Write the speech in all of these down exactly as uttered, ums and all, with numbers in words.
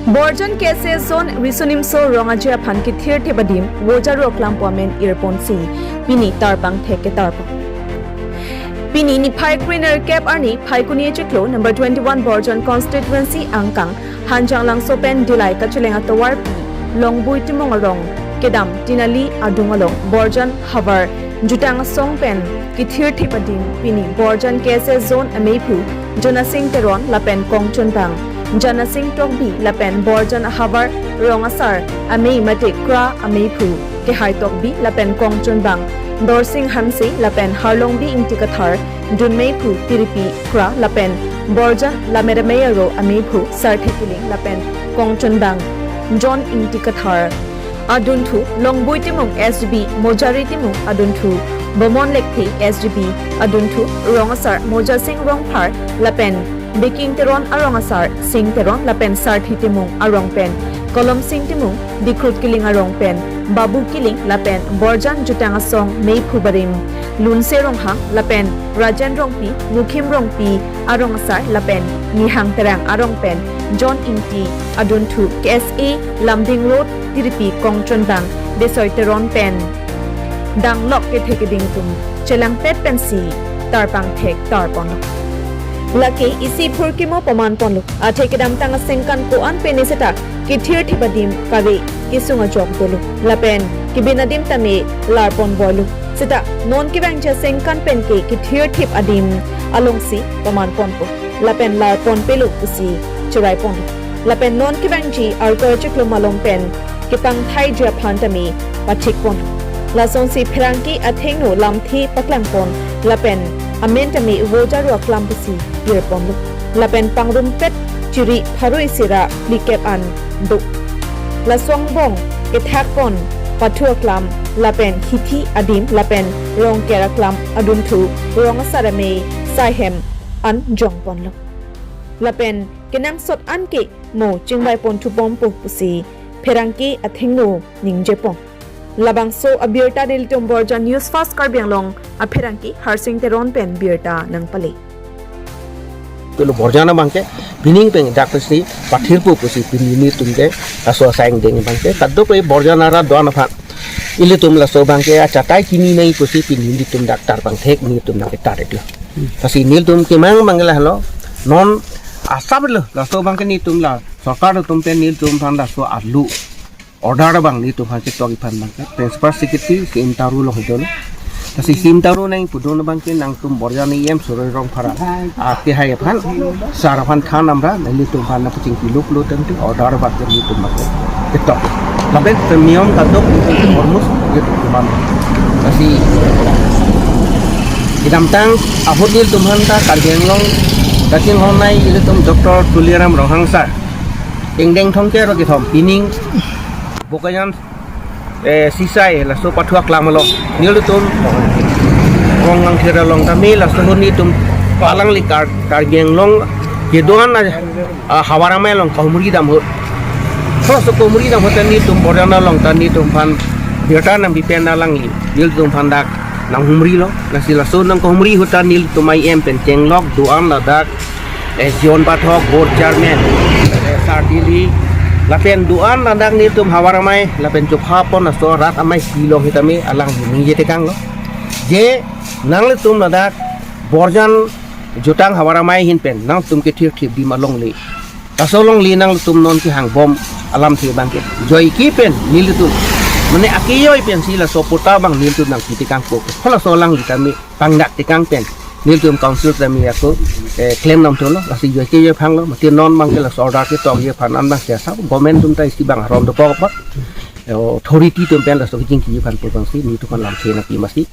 Borjan K S A Zone Riso Nimso Rong Aje aphan kethirthip adim vojaru aklam pu amen irponsi pini tarpangthek ketarpon. Pini niphai krenerkep arni Phaikuni achiklo number twenty-one Borjan constituency angkang Hanjanglangso pen Dillai kacheleng atovarpi Longbui Timung arong kedam Tinali adung along Borjan havar jutang asong pen kethirthip adim pini Borjan K S A Zone ameiphu Jonasing Teron lapen kongchunbang Jonasing Tokbi lapen Borjan ahavar rong asar amei mate kra ameiphu Kehai Tokbi lapen kongchunbang Dorsing Hanse lapen Harlongbi Ingti Kathar dunmeiphu Tiripi Kra lapen Borjan Lamedamei aro ameiphu Sarthe Kiling lapen kongchunbang John Ingti Kathar adunthu Longbui Timung S G B Mojari Timung adunthu Bomon Lekthe S G B adunthu rong asar Mojasing Rongphar lapen Beking Teron arong asar Sing Teron lapen Sarthe Timung arong pen Kolomsing Timung Dikrut Kiling arong pen Babu Kiling lapen Borjan jutang asong meiphu barim Lunse Ronghang lapen Rajen Rongpi Mukhim Rongpi arong asar lapen Nihang Terang arong pen John Ingti adunthu K S A Lumding Road Tiripi kongchunbang Besoi Teron pen danglok kethe keding atum chelangpet pensi tarpangthek tarponlo. Lake isi phurkimo pamanponlo. Athe kedamtang asengkan ko-an pen seta kethirthip adim kave kesung ajok dolo. Lapen kebin adim tame larponvoilo. Seta non kevangji asengkan pen ke kethirthip adim alongsi pamanponpo. Lapen larponpelo pusi cheraipon. Lapen non kevangji Arkoi achiklo malom pen kepangthaiji aphan tame pathikpon. Lasonsi pherangke athengno lamthe paklangpon lapen amen tame vojaru aklam pusi pirponlo. Lapen pangrumpet chiri pharo isi ra phlikep an do. Laso angbong kethakpon pathu aklam lapen hithi adim lapen Rongker aklam adunthu rong asar amei saihem an jongponlo. Lapen kenangsot an ke mo chingvaiponthu bompo pusi pherangke athengno ningjepon. Labangso abirta nelitum Borjan News Fast Karbi Anglong apherangke Harsing Teron pen birta nangpale. Pelo Borjan abangke pining pen dak pesi pathirpo pusi pini nelitum ke laso asai angdeng abangke kadokave Borjan arat do-an aphan ilitum laso abangke achatai kini nai pusi pini nelitum dak tarpangthek nelitum nangketar itu. Lasi nelitum kemang abangke lahelo, non asap lo laso abangke nelitum la sorkar atum pen nelitum aphan laso alu order abang nelitum aphan ketok iphan abangke Principal Secretary C M Taru along hidolo. Lasi C M Taru nangpudun abangke nangtum Borjan E M Surjya Rongphar akehai aphan sar aphan than amra nelitum aphan nangpachingpi luklo tangte order abangke nelitum abangke ketok. Lapen premium kadok nelitum almost nelitum aphan. Lasi kedamtang ahut nelitum aphan ta Karbi Anglong kachinghon nai ilitum Doctor Tuliram Ronghang sar ingdeng thomkep ra kethom pining Bokajan, eh, sisai laso pathu aklam along nelitum Ronglang Thir along tame laso ahut nelitum alangli Kar-, Karbi Anglong kedo-an a, a, havar amei along kahumri dam ahut. Laso kahumri dam ahut ta nelitum Borjan along ta nelitum aphan birta nangpipen alangli nelitum aphan dak nanghumrilo. Lasi laso nangkahumri ahut ta nelitum E M pen chenglok do-an ladak eh, John Pathak, Board Chairman, eh, Sardili, lapen do-an ladak nelitum havar amei, lapen chopha pon laso rat amei si along hitame alang ningje tekanglo. Je nanglitum ladak Borjan jutang havar amei ahin pen nangtum kethirthip adim alongle. Laso alongle nangtum non kehangbom alamthe abangke joike pen nelitum mane akejoi pensi laso patta abang nelitum nangpi tekangpo. Halaso alangli tame pangdak tekang pen nelitum council tame ako, eh, klem namthulo, lasi joike joiphanglo, mati non abangke laso order ketokji aphan an abangke asap government atum ta isi abang aron dokok apot, eh, authority atum pen laso kejingkiji aphan pu abangsi nelitum aphan lamthe nangpi masi.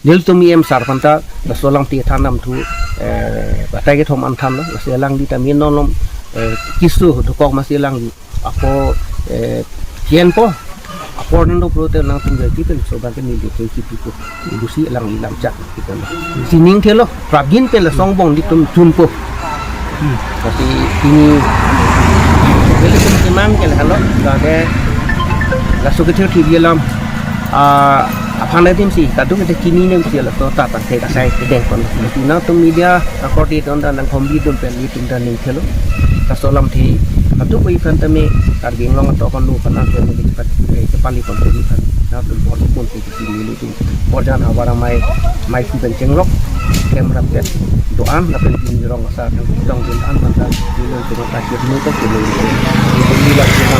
Nelitum E M sar aphan ta laso lamthe than namthu, eh, batai kethom an thanlo, lasi alangli tame non lom, eh, keso dokok masi alangli apor, eh, jen po. Apor nang do pro te nangtum joike pen laso abangke neli ke kipi po. Ibusi alangli lamchak kita lo. Sining thelo, prabin pen laso angbong nelitum junpo. Tapi ini, nelitum kemang ke lahelo, lake laso kethirthip alam, ah, aphan adim si, kadokave kini nem si laso ta ta te kasai kedeng kon. Nangtum media, akor di don dan nangkombidun pen nelitum ta ning thelo. Laso alamthe, atu ko iphan tame, Karbi Anglong atok anu aphan, anu aphan, eh, kepali pon tame iphan, na tu bor pon tame isi nelitum. Borjan havar amei, meisi pen chenglok, klem rapet do-an, lapen pini rong asar, tong dun an, mata, nelitum ta kir nu ta kir nu. Neli la kir nu.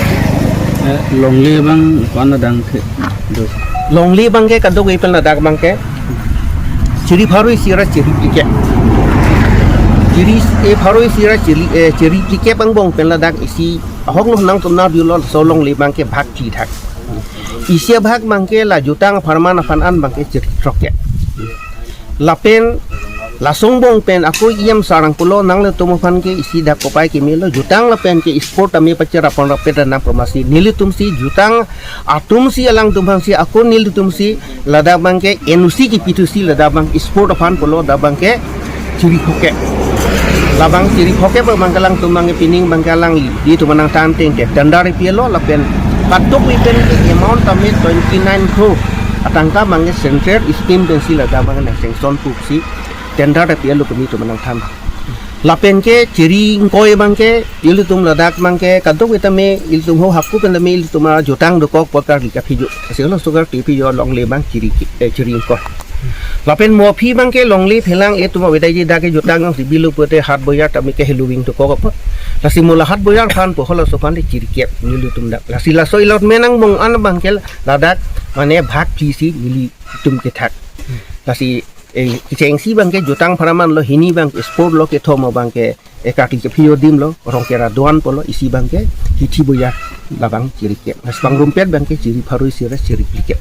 Eh, longle abang ko-an adang ke, do. Longle abang ke kadokave pen ladak abang ke, chiri pharo isi ra chiri phlikep. Chiri, eh, pharo isi ra chiri, eh, chiri phlikep angbong pen ladak isi ahok lo nangtum nangdunlo, laso longle abang ke bhag phli thak. Isi abhag abang ke la jutang apharman aphan an abang ke chiri throkkep. Lapen laso angbong pen ako E M sir nangpulo, nanglitum aphan ke isi dak kopai kemelo, jutang lapen ke sport tame pachera pon rapet nang promasi. Nelitum si jutang atum si, alangtum aphan si, ako nelitum si ladak abang ke N O C kepithusi ladak abang sport aphan pulo, ladak abang ke chiri phokep. Labang chiri phokep abang ke alangtum abang ke pining abang ke alanglitum aphan nangthan ateng ke tender pi-etlo, lapen kadokave pen ke amount tame twenty nine crore atangka abang ke central scheme pensi ladak abang ke nang-sanction pusi tender ta pi-etlo, kami atum aphan nangthan. Lapen ke chiri ingkoi abang ke ilitum ladak abang ke kadokave tame ilitum ho haku pen tame ilitum ajutang dokok apot Karbi kaphijo. Lasi halaso Karbi kaphijo longle abang chiri, eh, chiri ingkoi. Lapen mo aphi abang ke longle phelang, itum avedetji dak ke jutang jongsi bilo pute Hat Bojar tame ke heloving dokok apot. Lasi mo la Hat Bojar aphan pu halaso aphan de chiri kep nelitum dak. Lasi laso allotment angbong an abang ke ladak mane bhag phli si nelitum kethak. Lasi, eh, kechengsi abang ke jutang apharman lo, hini abang ke sport lo, kethom abang ke, eh, Karbi kaphijo adim lo, Rongkera do-an pulo, isi abang ke Hithi Bojar, labang chiri kep. Lasi pangrumpet abang ke chiri pharo isi ra chiri phlikep.